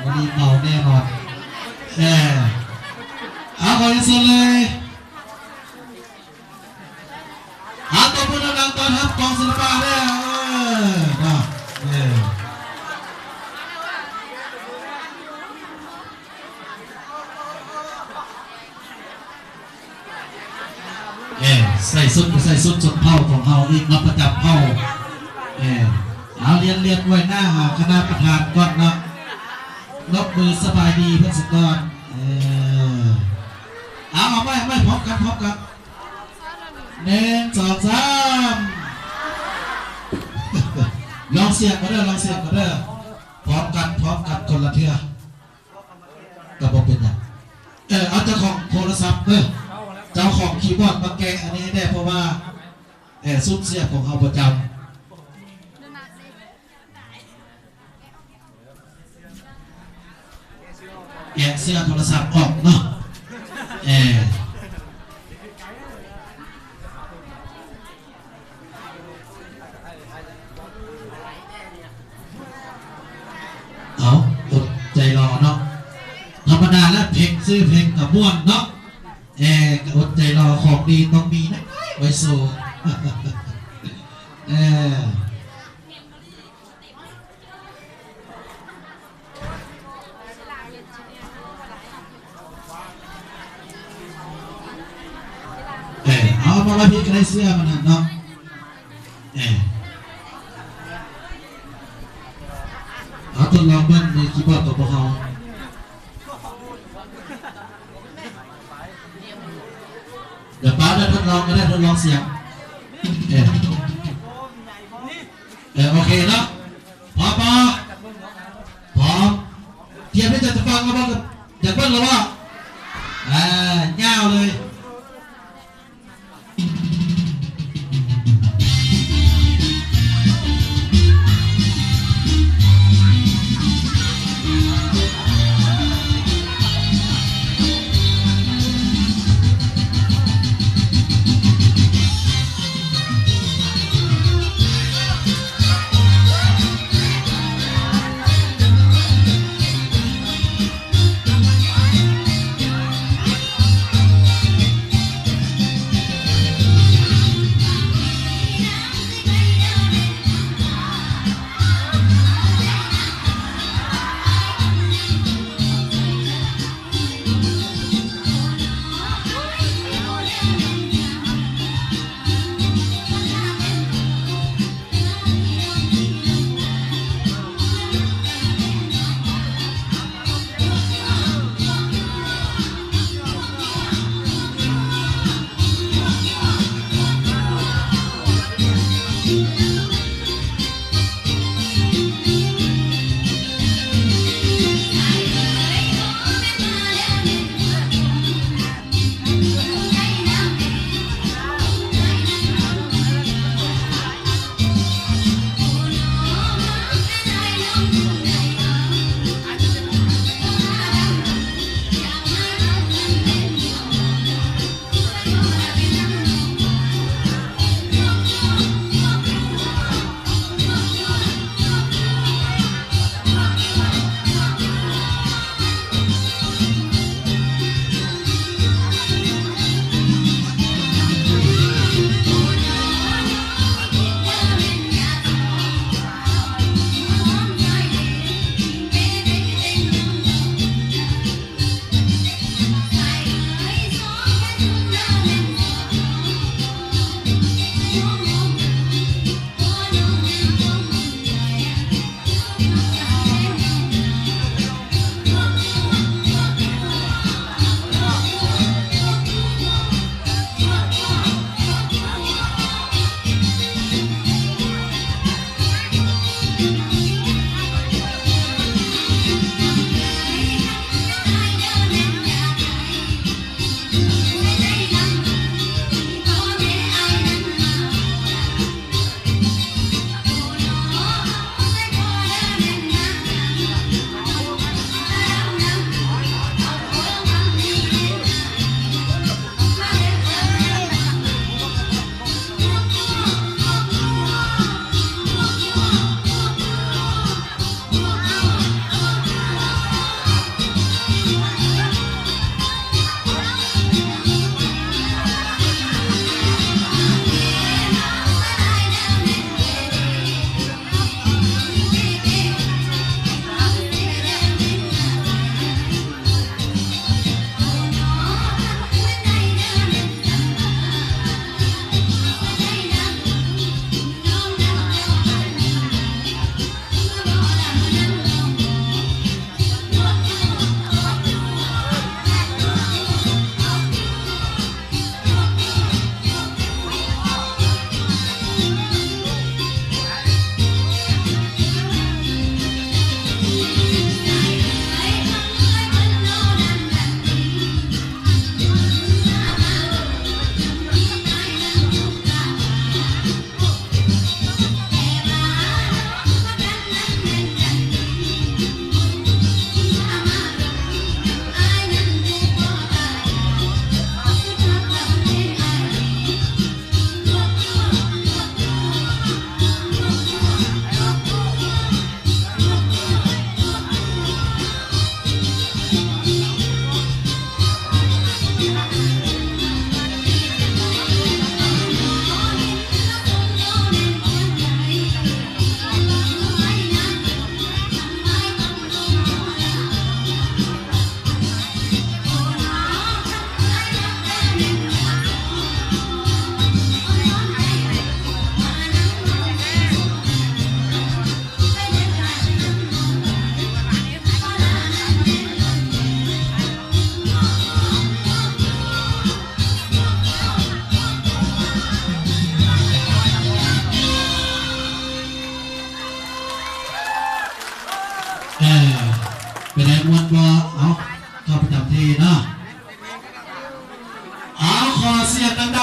ມື້ນີ້ເມົາແນ່ນອນ. ເອີ ເອົາ ຂໍເຊີນເລີຍ. ເອົາ ຕົບມືດັງໆ ຕ້ອນຮັບກອງສິລະປະເດີ້. ເອີ ເນາະ ເອີ. ເອີ ໃສ່ຊຸດ ໃສ່ຊຸດຊົນເຜົ່າຂອງເຮົາອີກເນາະ ປະຈຳເຜົ່າ. ເອີ ເອົາ ລຽນ ລຽນໄວ້ໜ້າຄະນະປະທານກ່ອນເນາະ. ຍົກມືສະບາຍດີເພິ່ນສາກ່ອນ. ເອີ ເອົາ ເອົາໄວ້ ເອົາໄວ້ ພ້ອມກັນ ພ້ອມກັນ. ໜຶ່ງ ສອງ ສາມ. ລອງສຽງກ່ອນເດີ້ ລອງສຽງກ່ອນເດີ້. ພ້ອມກັນ ພ້ອມກັນ ຄົນລະເທື່ອ. ກໍບໍ່ເປັນຫຍັງ. ເອີ ເອົາເຈົ້າຂອງໂທລະສັບເດີ້ ເຈົ້າຂອງຄີບອດມາແກະອັນນີ້ແດ່ ເພາະວ່າ ເອີ ຊຸມສຽບຂອງເຮົາປະຈຳ ແກະເສື້ອໂທລະສັບອອກເນາະ. ເອີ. ເອົາ ອົດໃຈລໍເນາະ. ທຳມະດາແລ້ວ ເພງ ຊື່ເພງກະມ່ວນເນາະ. ເອີ ກະອົດໃຈລໍ ຂອງດີຕ້ອງມີນະ ໄວ້ໂຊ. ເອີ. ເອີ ເອົາມາໄວ້ພີ້ກໍໄດ້ ເສື້ອມັນຫັ້ນເນາະ. ເອີ ເອົາ ທົດລອງເບິ່ງ ມີຄີບອດຂອງພວກເຮົາ. ດຽວປ້າໄດ້ທົດລອງ ກໍໄດ້ທົດລອງສຽງ. ເອີ ເອີ ໂອເຄເນາະ. ພ້ອມບໍ່? ພ້ອມ. ທຽບທີ່ຈະຟັງແລ້ວບໍ່? ຢາກເບິ່ງແລ້ວບໍ່? ອ່າ ຍາວເລີຍ. ເອີ ເປັນໃດ ມ່ວນບໍ່? ເອົາ ເຂົ້າປະຈຳທີ່ເນາະ. ເອົາ ຂໍສຽງດັງໆ